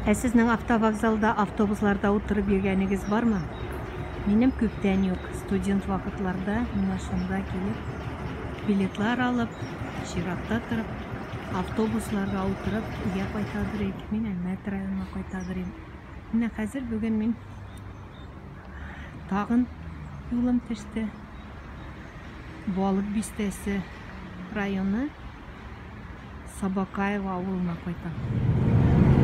Ә сезнең автовокзалда автобусларда утырып йөргәнегез бармы? Минем күптән юк. Студент вакытларда менә шунда килеп, билетлар алып, чиратта торып, автобусларга утырып өйгә кайтадыр идек. Мин Әлмәт районына кайтадыр идем. Менә хәзер бүген мин тагын юлым төште. Балык бистәсе районы Сабакаево авылына кайтам.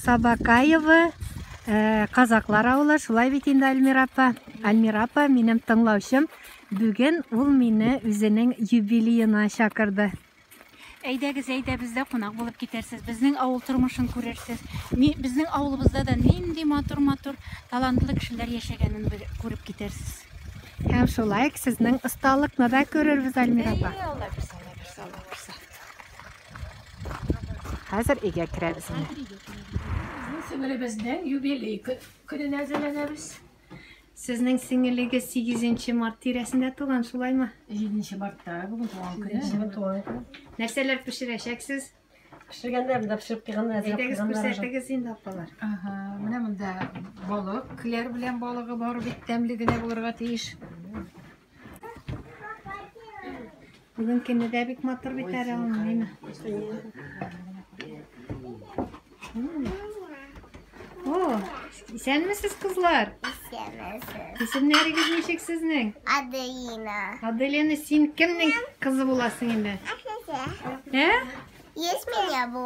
Сабакаево э, казаклар авылы, шулай бит инде Альмира апа. Альмира апа минем тыңлаучым. Бүген ул мине үзенең юбилеена чакырды. Әйдәгез, әйдә, бездә кунак булып китәрсез, безнең авыл тормышын күрерсез. Ни, безнең авылыбызда да нинди матур-матур талантлы кешеләр яшәгәнен күреп китәрсез. Һәм шулай ук сезнең осталыкны да күрербез, Альмира апа. Әй, Алла бирсә, Алла бирсә, Алла бирсә. Хәзер өйгә керәбез менә. Безнең сеңелебезнең юбилей көненә әзерләнәбез. Сезнең сеңелегез 8 март тирәсендә туган, шулаймы? 7 мартта бүген туган көне. Туган көне. Нәрсәләр пешерәчәксез? Пешергәннәр, монда пешереп куйганнар, әзерләп Әйдәгез куйганнар уже. күрсәтегез инде, апалар. Ага, менә монда балык, кләр белән балыгы бар, бик тәмле генә булырга тиеш. Бүген көне дә бик матур бит әле аның, әйме? О, исәнмесез, кызлар? Исәнмесез. Исемнәрегез ничек сезнең? Аделина. Аделина, син кемнең кызы буласың инде? Ә? Есть меня бу.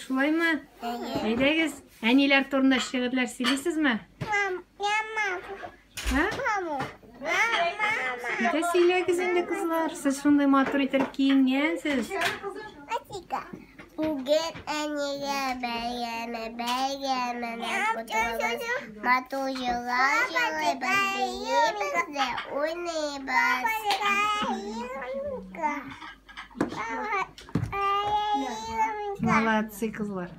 Шулаймы? Әйе. Әйдәгез, әниләр турында шигырьләр сөйлисезме? Мам, я маму. Ә? Маму. Мама. Әйдә сөйләгез инде, кызлар. Сез шундый матур итеп киенгәнсез. Атика. Бүген әнигә бәйрәме, бәйрәменә котлыйбыз. Матур җырлар җырлыйбыз, биибез дә уйныйбыз. Молодцы, кызлар.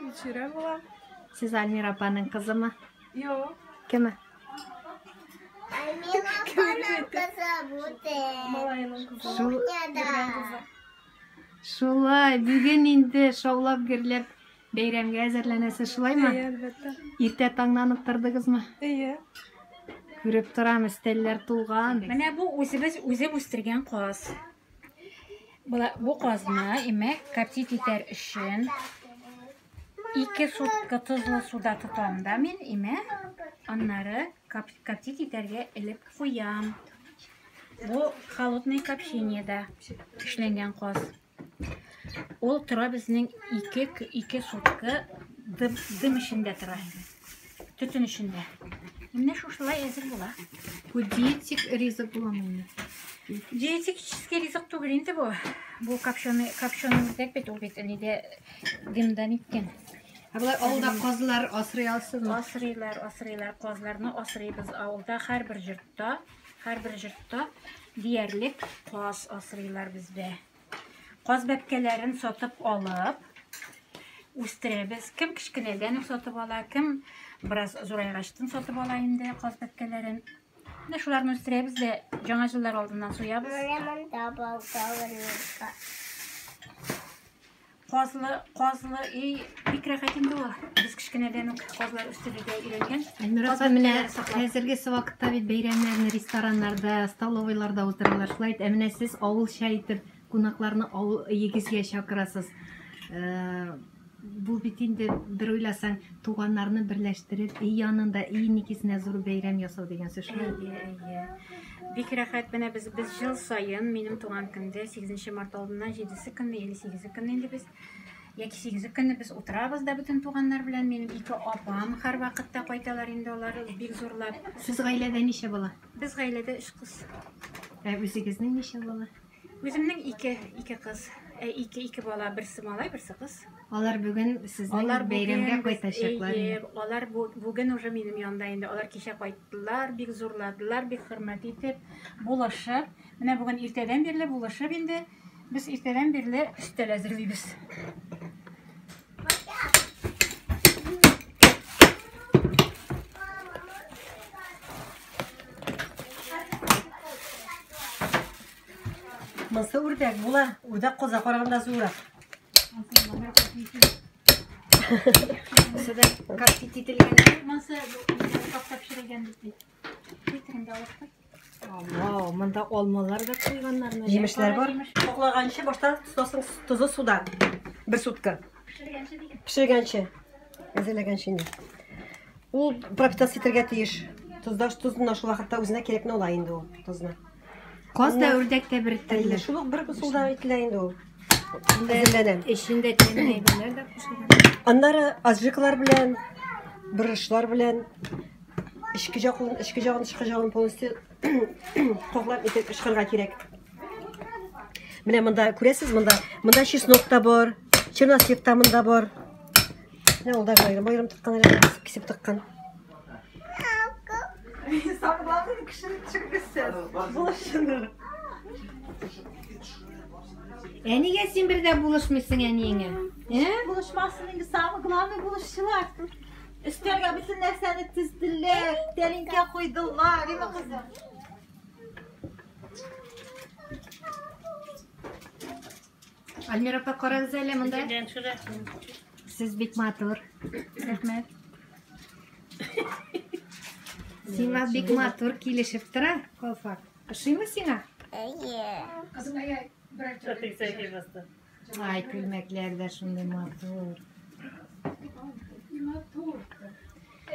Вечеря була. Сез Альмира апаның кызымы? Юк. Кеме? Альмира апаның кызы бүген. Малайның кызы. Шул, Кухняда. шулай, бүген инде шаулап гөрләп бәйрәмгә әзерләнәсез, шулаймы? Әйе, әлбәттә. Иртә таңнан ук тордыгызмы? Әйе. Күреп торам, өстәлләр тулган. Менә бу үзебез үзем үстергән каз. Була, бу казны имә коптить итәр өчен ике сутка тозлы суда тотам да мин имә. Аннары коптить итәргә элеп куям. Бу холодный копчениедә эшләнгән каз. Ул тора безнең ике сутка дым, дым эчендә тора. Төтен эчендә. Менә шушылай әзер була. Бу диетик ризык буламы инде? Диетический ризык түгел инде бу. Бу копченый, копченый үрдәк бит ул бит нидә дымда ниткән. Ә болай авылда казлар асрый аласызмы? Асрыйлар, асрыйлар, казларны асрыйбыз авылда һәрбер йортта, һәрбер йортта диярлек каз асрыйлар бездә. Каз бәбкәләрен сатып алып үстерәбез. Кем кечкенәдән үк сатып ала, кем бераз зурайгачтын сатып ала инде каз бәбкәләрен. Менә шуларны үстерәбез дә яңа җыллар алдыннан суябыз. Менә монда балкаларга. Казлы, казлы өй бик рәхәт инде ул. Без кечкенәдән үк казлар үстерергә өйрәнгән. Әлмира Каз апа, менә бәбкәләре саклап. хәзерге вакытта бит бәйрәмнәрне рестораннарда, столовыйларда уздыралар. Шулай итеп, ә менә сез авылча итеп кунакларны авыл өегезгә чакырасыз. Э, Бу бит инде бер уйласаң, туганнарны берләштереп, өй янында, өй нигезенә зур бәйрәм ясау дигән сүз шулай. Әйе, әйе. Бик рәхәт менә без без ел саен минем туган көндә 8 март алдыннан 7 көнне или 8 көнне инде без яки 8 көнне без утырабыз да бөтен туганнар белән. Минем ике апам һәрвакытта кайталар инде алар бик зурлап. Сез гаиләдә ничә бала? Без гаиләдә өч кыз. Ә үзегезнең ничә бала? Үземнең ике кыз, ике бала, берсе малай, берсе кыз. Алар бүген сезнең бәйрәмгә кайтачаклар. Алар бүген уже минем янда инде. Алар кичә кайттылар, бик зурладылар, бик хөрмәт итеп, булышып. Менә бүген иртәдән бирле булышып инде. Без иртәдән бирле өстәл әзерлибез. Монсы үрдәк була. Үрдәк коза караганда зуррак. Монсы да коптить ителгән. Монсы каптап пешерелгән бит. Китереңдә алып куй. Вау, монда алмалар да куйганнар. Җимешләр бар. Каклаганчы башта тотасың тозы суда. Бер сутка. Пешергәнче диген. Пешергәнче. Әзерләгәнче инде. Ул пропитаться итәргә тиеш. Тоздаш тозны шул вакытта үзенә кирәкне ала инде ул тозны. Каз да үрдәк тә бер төрле. Шул ук бер ысулда ителә инде ул. Әзерләнә. Эчендә тәмле әйберләр дә кушылган. Аннары аджиклар белән, борычлар белән эчке жагын, тышкы жагын полностью коклап итеп ышкырга кирәк. Менә монда күрәсез, монда чеснок та бар, чернослив та монда бар. Менә ул да аерым тыккан, кисеп тыккан. Сакланын кешене төшергесез. Булышын. Әнигә син бер дә булышмыйсың әниеңә? Булышмасын инде, самый главный булышчылар. Өстәлгә бөтен нәрсәне тезделәр, тәлинкә куйдылар, име кызым? Альмира апа, карагыз әле монда. Сез бик матур. Рәхмәт. Сиңа бик матур килешеп тора, калфак. Ошыймы сиңа? Әйе. Ай, күлмәкләр дә шундый матур.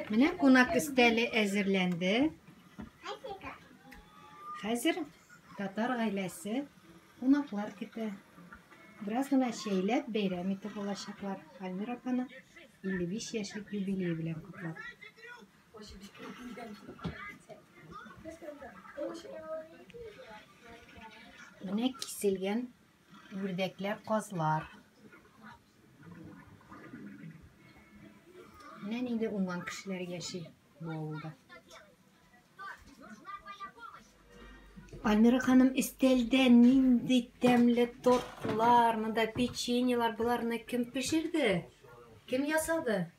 Менә кунак өстәле әзерләнде. Хәзер татар гаиләсе кунаклар көтә. Бераз гына чәйләп бәйрәм итеп булачаклар. Альмира апаны 55 яшьлек юбилее белән котлап. Менә киселгән үрдәкләр, казлар. Менә нинди уңган кешеләр яши бу авылда. Альмира ханым, өстәлдә нинди тәмле тортлар, монда печеньелар, боларны кем пешерде? Кем ясады?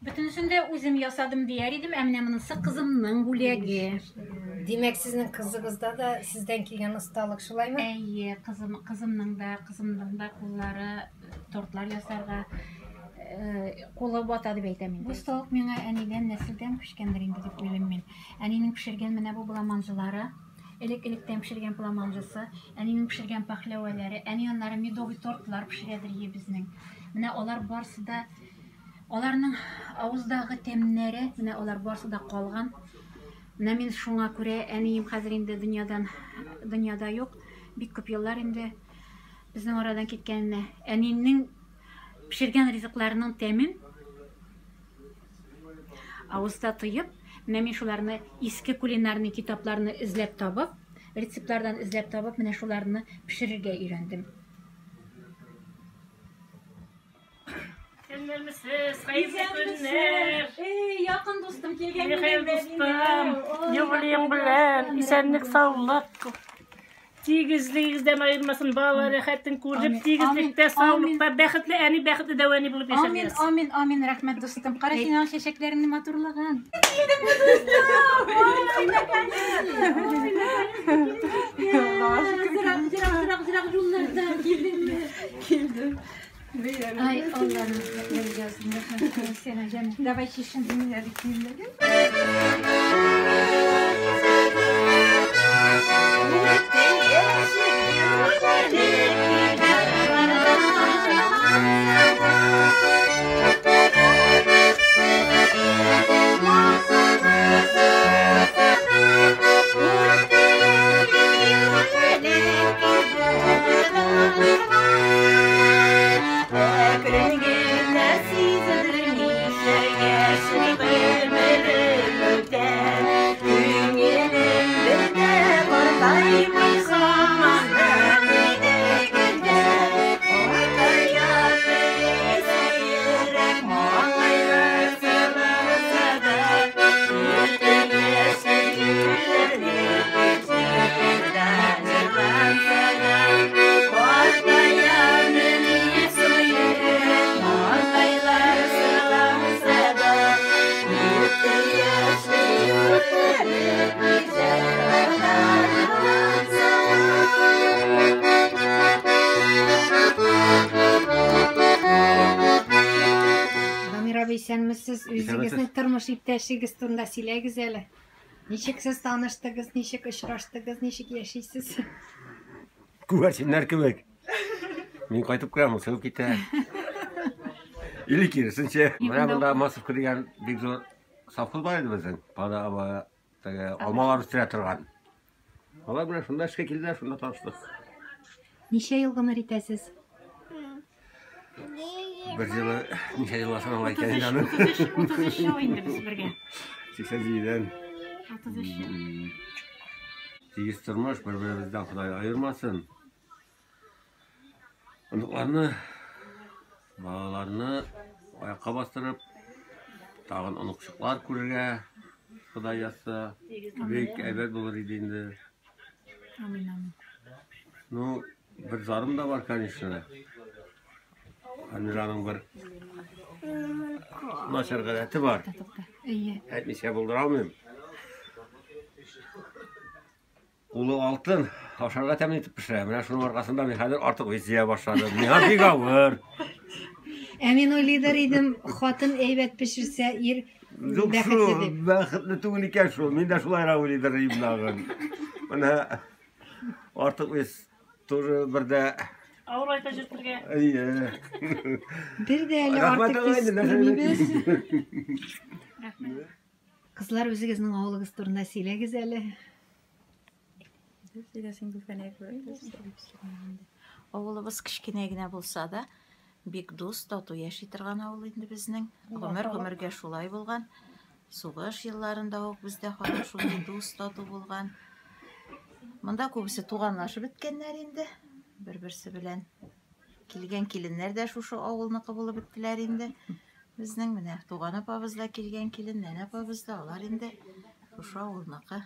Бөтенесен дә үзем ясадым дияр идем, ә менә монысы кызымның бүләге. Димәк, сезнең кызыгызда да сездән килгән осталык, шулаймы? Әйе, кызымның да куллары тортлар ясарга кулы бата дип әйтәм инде. Бу осталык миңа әнидән, нәселдән күчкәндер инде дип уйлыйм мин. Әнинең пешергән менә бу буламанҗылары, элек-электән пешергән буламанҗысы, әнинең пешергән пахлавалары, әни аннары медовый тортлар пешерәдер ие безнең. Менә алар барсы да, аларның авыздагы тәмнәре, менә алар барсы да калган. Менә мин шуңа күрә әнием хәзер инде дөньяда юк, бик күп еллар инде безнең арадан киткәненә. Әнинең пешергән ризыкларының тәмен авызда тоеп, менә мин шуларны иске кулинарный китапларны эзләп табып, рецептлардан эзләп табып, менә шуларны пешерергә өйрәндем. Исәнмесез, хәерле көннәр. Эй, якын дустым килгән. Хәерле дустым, юбилеең белән, исәнлек, саулык. Тигезлегегездән аермасын, балалар рәхәтен күреп, тигезлектә, саулыкта, бәхетле әни, бәхетле дәү әни булып яшәргез. Амин, амин, амин, рәхмәт дустым. Кара син аның чәчәкләреңне матурлыгын. Зирак юллардан килдеңме? Килдем. Ай, Аллаһым, рәхмәт. Давай чишен. Сизелмичә яшел гомерем үтә. Исәнмесез, үзегезнең тормыш иптәшегез турында сөйләгез әле. Ничек сез таныштыгыз, ничек очраштыгыз, ничек яшисез? Күгәрченнәр кебек. Мин кайтып керәм, ул чыгып китә. Или киресенчә. Менә монда Масовка дигән бик зур совхоз бар иде безнең. Пада теге алмалар үстерә торган. Алар белән шунда эшкә килделәр, шунда таныштык. Ничә ел гомер итәсез? Бер елы ничә елга санала икән инде аны? 33 ел инде без бергә. 87-дән. 33 ел. Тигез тормыш, бер-беребездән Ходай аермасын. Оныкларны, балаларны аякка бастырып, тагын оныкчыклар күрергә Ходай язса, бик әйбәт булыр иде инде. Амин, амин. Ну, бер зарым да бар, конечно. Амираның бер начар гадәте бар. Әйе. Әйтмичә булдыра алмыйм. Кулы алтын, ашарга тәмле итеп пешерә. Менә шуның аркасында мин хәзер артык вес җыя башладым. Миңа бик авыр. Ә мин уйлыйдыр идем, хатын әйбәт пешерсә, ир Юк бәхетле шул, дип. бәхетле түгел икән шул. Мин дә шулайрак уйлыйдыр идем тагын. Менә артык вес тоже бер дә Авыр айта җөртергә. Әйе. Бер дә әле Рәхмәт артык аңа вес инде, нәрсә күрмибез. Рәхмәт. Кызлар, үзегезнең авылыгыз турында сөйләгез әле. Авылыбыз кечкенә генә булса да, бик дус, тату яши торган авыл инде безнең. Гомер-гомергә шулай булган. Сугыш елларында ук бездә халык шундый дус, тату булган. Монда күбесе туганлашып беткәннәр инде, бер-берсе белән. Килгән киленнәр дә шушы авылныкы булып беттеләр инде. Безнең менә туган апабыз да килгән килен, нәнә апабыз да, алар инде шушы авылныкы.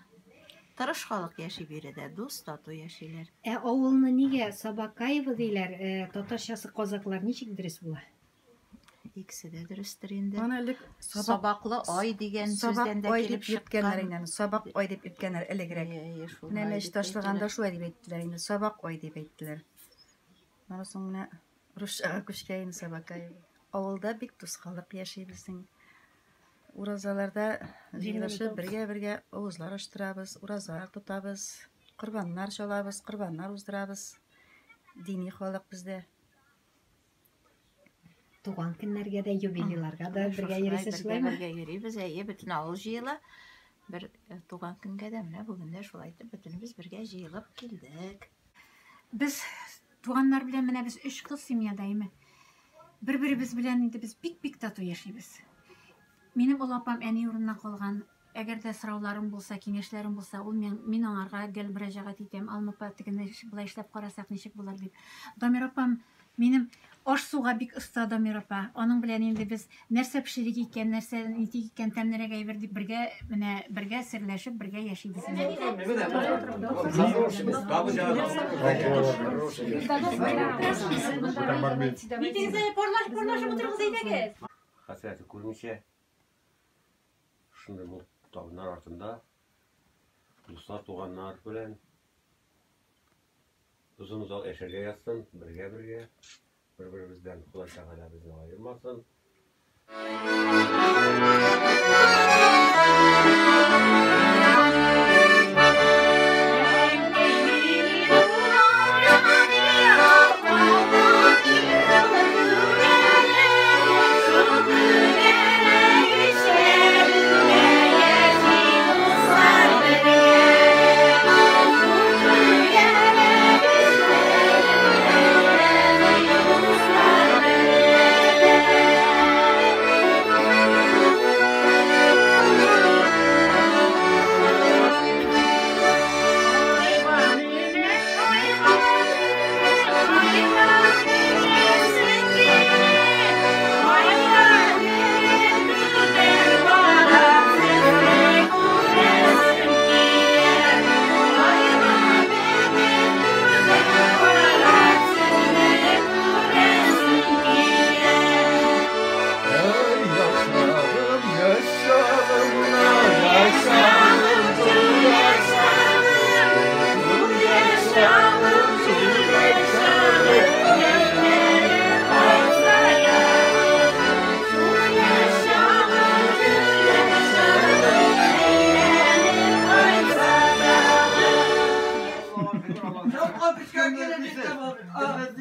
Тырыш халык яши биредә, дус, тату яшиләр. Ә авылны нигә Сабакаево диләр? Татарчасы казаклар ничек дөрес була? Икесе дә дөрестер инде. Аны элек Сабаклы ай дигән сүздән дә ай килеп дип йөрткәннәр чыккан. инде. Сабак ай дип йөрткәннәр элегрәк. Әйе, шулай Менә мәчет дип ачылганда әйтәләр. шулай дип әйттеләр инде. Сабак ай дип әйттеләр. Аннан соң менә русчага күчкән инде Сабакаево. Авылда бик дус халык яши безнең. Уразаларда җыелышып бергә-бергә авызлар ачтырабыз, уразалар тотабыз, корбаннар чалабыз, корбаннар уздырабыз. Дини халык бездә. Туган көннәргә дә, юбилейларга да бергә Шушылай йөрисез шулаймы? Бергә йөрибез, әйе, бөтен авыл җыела. Бер туган көнгә дә менә бүген дә шулай итеп бөтенебез бергә җыелып килдек. Без туганнар белән менә без өч кыз семьяда име. Бер-беребез белән инде без бик-бик тату яшибез. Минем олы апам әни урынына калган. Әгәр дә сорауларым булса, киңәшләрем булса, ул мин аңарга гел мөрәҗәгать итәм. Алма апа, тегене болай эшләп карасак ничек булыр дип. Дамир апам минем аш-суга бик оста Дамир апа. Аның белән инде без нәрсә пешерик икән, нәрсә нитик икән, тәмлерәк әйбер дип бергә, менә бергә серләшеп, бергә яшибез. Парлашып утырыгыз әйдәгез. Хәсрәте күрмичә, шундый мул табыннар артында дуслар, туганнар белән озын озак яшәргә язсын, бергә-бергә, бер-беребездән Ходай Тәгалә безне аермасын. Thank you.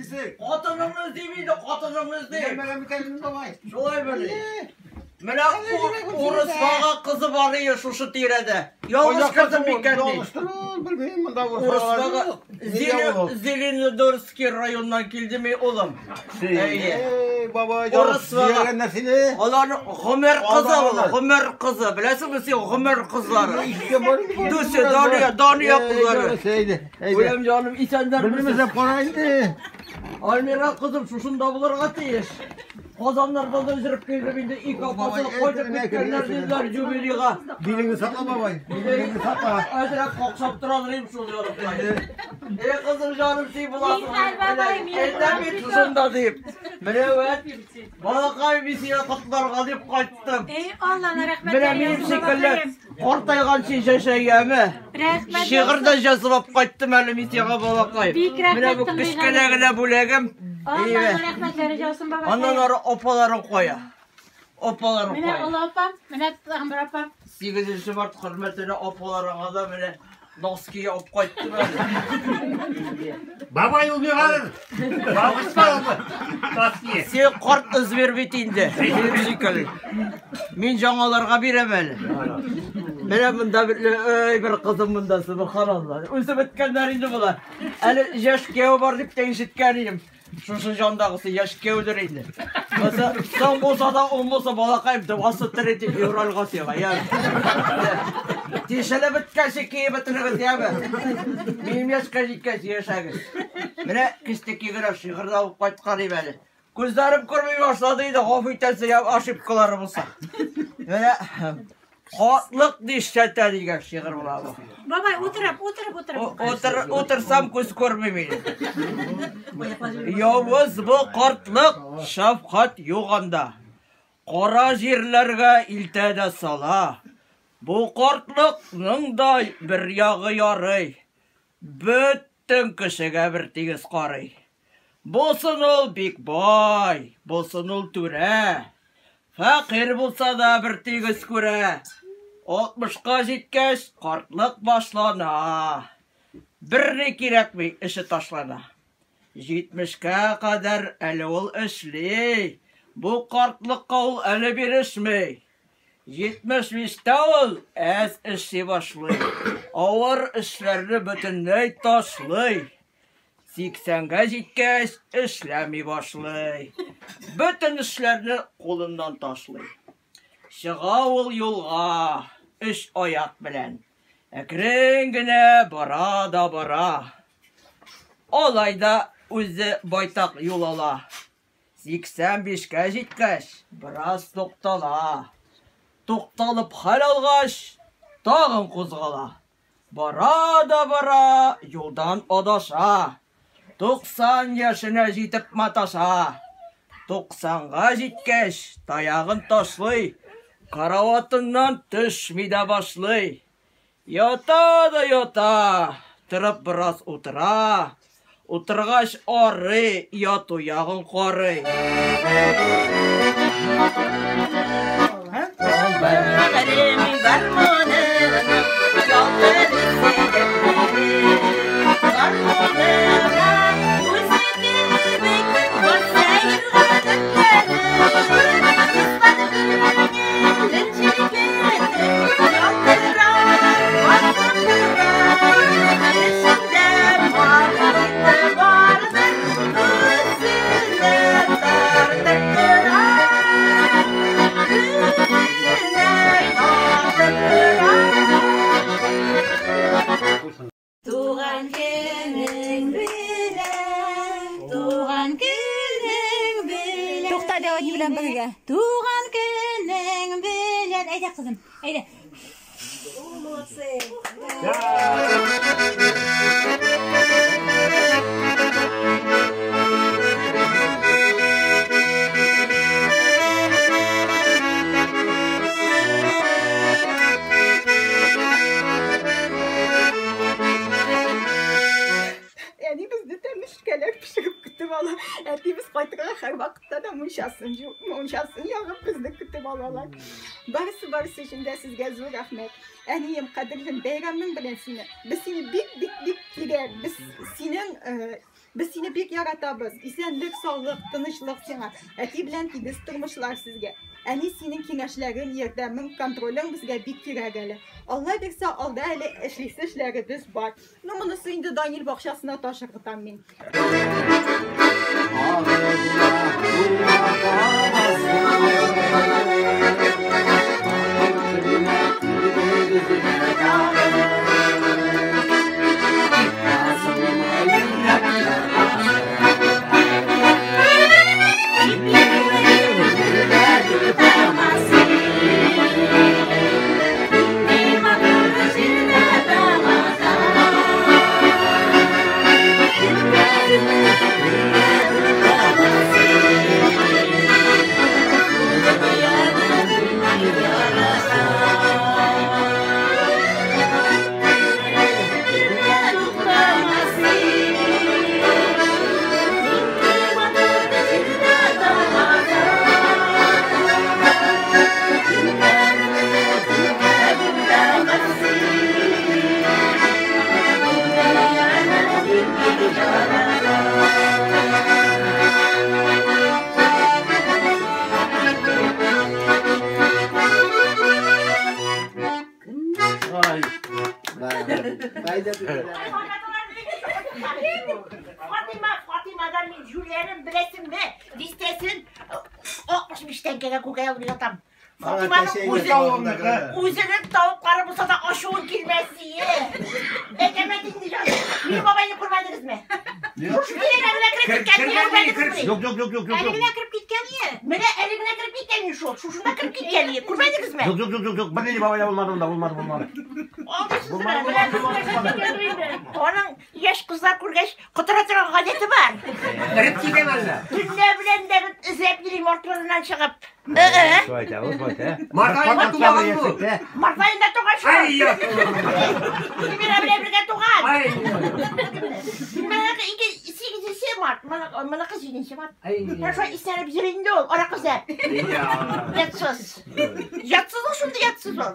эзлисең? Хатыныңны эзлим инде, хатыныңны эзлим. Өйләнмәгән бит әле мин, бабай. Шулаймыни? Менә Урысбага кызы бар ие шушы тирәдә. Ялгыш кердем микән ди. Ялгыштыр ул, белмим, монда Урысбага Зеленодольский районнан килдеме, улым? Әйе. Эй, бабай, Урысбага. җибәргәннәр сине. Алар Гомер кызы ул, Алар. Гомер кызы. Беләсеңме син Гомер кызлары? Ишеткән бар инде. Дуся, Дания, Дания кызлары. Әйдә, әйдә. Үләм җаным, исәннәрмесез? Белмим, кара инде. Альмира кызым шушында булырга тиеш. Казаннардан да йөреп килдем инде, ике апасы кайтып киткәннәр диделәр юбилейга. Билеңне сакла, бабай. Билеңне сакла. Әзрәк какшап торадыр шул ярыктай. Эй, кызым җаным, син буласың. Михаил бабай, мин Әйтәм бит шушында дип. Менә вәт, балакай, мин сине котларга дип кайттым. Эй, Алланың Менә рәхмәтләре минем яусын, шикелле бабакаем. картайганчы яшәгәме? Рәхмәт Шигырь дә язып алып кайттым әле мин сиңа, балакай. Бик рәхмәт, Менә бу тыңлыйм кечкенә әле. генә бүләгем. Алланың рәхмәтләре яусын, бабакаем. Аннан ары апаларың кая? Апаларың Менә кая? олы апам, менә тагын бер апам. 8 март хөрмәтенә апаларыңа да менә носки алып кайттым әле. Бабай ул миңа. Носки. Син карт ызбер бит инде. Минем шикелле. Мин жаңаларга бирәм әле. Менә монда бер эй, бер кызым монда, субханалла. Үсеп беткәннәр инде болар. Әле яшь кияү бар дип тә ишеткән идем. Шушы жандагысы яшь кияүдер инде. Булса, соң булса да, уң булса, балакаем, 23 февральга сиңа, я. Тишелеп беткәнче киеп бетерегез, яме. Минем яшькә җиткәч яшәгез. Менә кечтеки генә шигырь дә алып кайткан идем әле. Күзләрем күрми башлады инде, гафу итәсең, я, ошибкалары булса. Менә Хатлык нишләтә дигән шигырь була бу. Бабай, утырып, утырып, утырып. Утыр, утырсам күз күрми мине. Явыз бу картлык, шәфкать юк анда. Кара җирләргә илтә дә сала. Бу картлыкның да бер ягы ярый. Бөтен кешегә бер тигез карый. Булсын ул бик бай, булсын ул түрә. Фәкыйрь булса да бер тигез күрә. 60-ка җиткәч, картлык башлана. Берни кирәкми, эше ташлана. 70-кә кадәр әле ул эшли. Бу картлыкка ул әле бирешми. 75-тә ул әз эшли башлый. Авыр эшләрне бөтенләй ташлый. 80-гә җиткәч, эшләми башлый. Бөтен эшләрне кулыннан ташлый. Чыга ул юлга өч аяк белән. Әкрен генә бара да бара. Алай да үзе байтак юл ала. 85-кә җиткәч, бераз туктала. Тукталып хәл алгач, тагын кузгала. Бара да бара, юлдан адаша. 90 яшенә җитеп маташа. 90-га җиткәч, таягын ташлый. Караватыннан төшми дә башлый. Ята да ята, торып бераз утыра. Утыргач арый, яту ягын карый. Туган көнең белән, туган көнең белән. Тукта, дәвам белән бергә. Туган көнең белән. Әйдә, кызым, әйдә. Молодцы. Әни безне тәмешкәләр пешереп көтеп ала. Әти без кайтырга һәр вакытта да мунчасын мунчасын ягып безне көтеп алалар. Барысы барысы өчен дә сезгә зур рәхмәт. Әнием, кадерлем, бәйрәмең белән сине. Без сине бик бик бик кирәк. Без синең Без сине бик яратабыз. Исәнлек, саулык, тынычлык сиңа. Әти белән тигез тормышлар сезгә. Әни синең киңәшләрең, ярдәмең, контролең безгә бик кирәк әле. Алла бирсә, алда әле эшлисе эшләребез бар. Ну, монысы инде Данил бакчасына таш ыргытам мин. Фатима, Фатимадан мин җүләрем беләсеңме? Дистәсен 65 тәңкәгә күкәй алып ятам. Фатиманың үзенең тавыклары булса да ачуын килмәс ие. Әкәмәт инде җаным. Минем бабайны күрмәдегезме? Шушы килгән генә кереп киткән, күрмәдегезме? Юк, юк, юк, юк, юк. Әле генә кереп киткән ие. Менә әле генә кереп киткән ие шул. Шушында кереп киткән ие. Күрмәдегезме? Юк, юк, юк, юк, юк. Бернинди бабай да булмады монда, булмады, булмады. Аның яшь кызлар күргәч, котыра торган гадәте бар. Кереп китәм әллә? Төнлә белән дә эзләп йөрим артларыннан чыгып. Шулай әйтә, ул шулай әйтә. Март аенда туган бу. Март аенда туган шул. Ай, я. Эльмира белән бергә туган. Ай. Моныкы ике сигезенче март, моныкы җиденче март. Менә шулай иснәнеп йөри инде ул, аракы эзләп. Ятсыз. Ятсыз ул шундый ятсыз ул.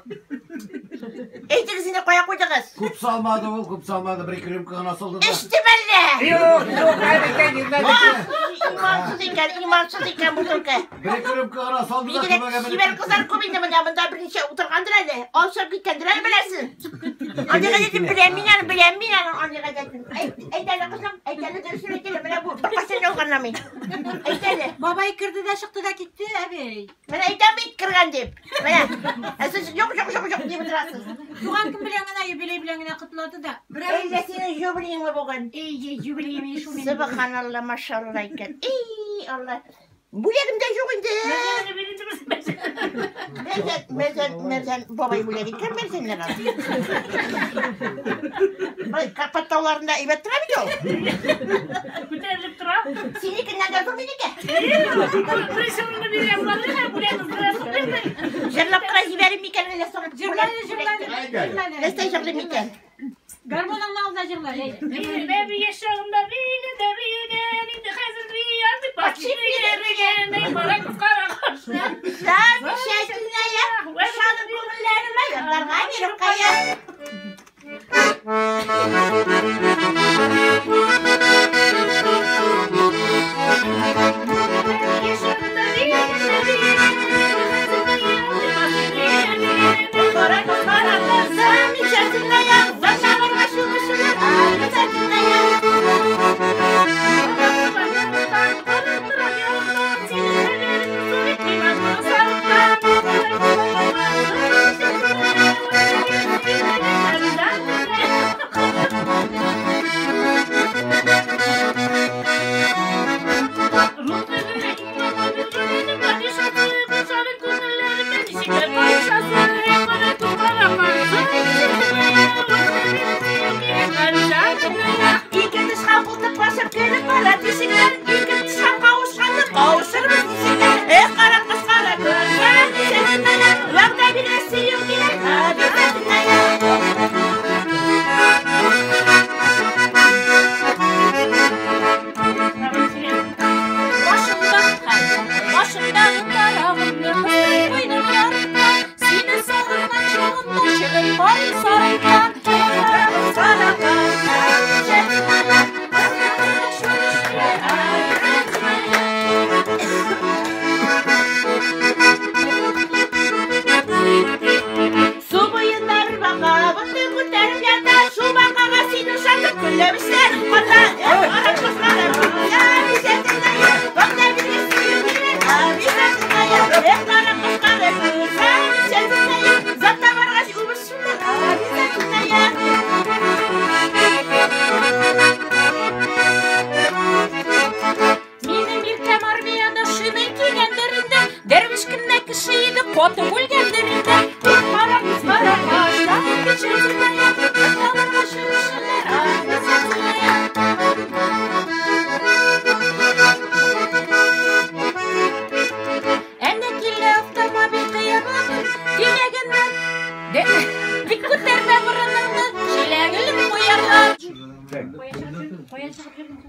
Әйтегез инде кая куйдыгыз? Күп салмады ул, күп салмады. Бер ике рюмка гына салды да. Эчтем әллә? Юк, юк, әбекәй, йөрмәде. Имансыз икән, имансыз икән бу түлке. Бер ике рюмка гына салды да Бигрәк түбәгә менеп чибәр кызлар күп инде монда, монда берничә утыргандыр әле. Алшап киткәндер әле беләсең. Андый гадәтен беләм мин аны, беләм мин аны андый гадәтен. Әйт, әйт әле кызым, әйт әле дөресен әйт әле, менә бу беркайчан ялганламый. Әйт әле. Бабай керде дә чыкты да китте, әбей. Менә әйтәм бит кергән дип. Менә. Ә сез юк, юк, юк, юк дип утырасыз. Туган көн белән генә, юбилей белән генә котлады да. Әллә синең юбилееңмы бүген? Эй, юбилеем шул минем. Сөбханалла, машалла икән. Эй, Алла. Бүләгем дә юк инде. Мәрзән, Мәрзән, Мәрзән бабай бүләк иткән Мәрзәннәр аны. Бай, Карпат тауларында әйбәт тора бит ул. Күтәрелеп тора. Синекеннән дә зур минеке. Беренче урынны биргән булады, бүләк уздырасың. Җырлап кына җибәрим микән әллә соң? Җырла, җырла, җырла. Нәрсә җырлыйм икән? Гармоныңны ал да җырла. Бәби яшь чагымда бигән дә бигән, инде хәзер бияр дип башым йөргән, кара күз кара каш. Замечательная, шаным күңелләремә йокларга биреп кая. Кара күз кара каш, замечательная, замечательная, замечательная. Хатын үлгәндер инде. Кара күз кара каш, Әнә килә автомобиль кыягын, киләгеннән. Бик күтәрмә борыныңны, чиләгелеп куярлар. Кая чыгып йөрдең?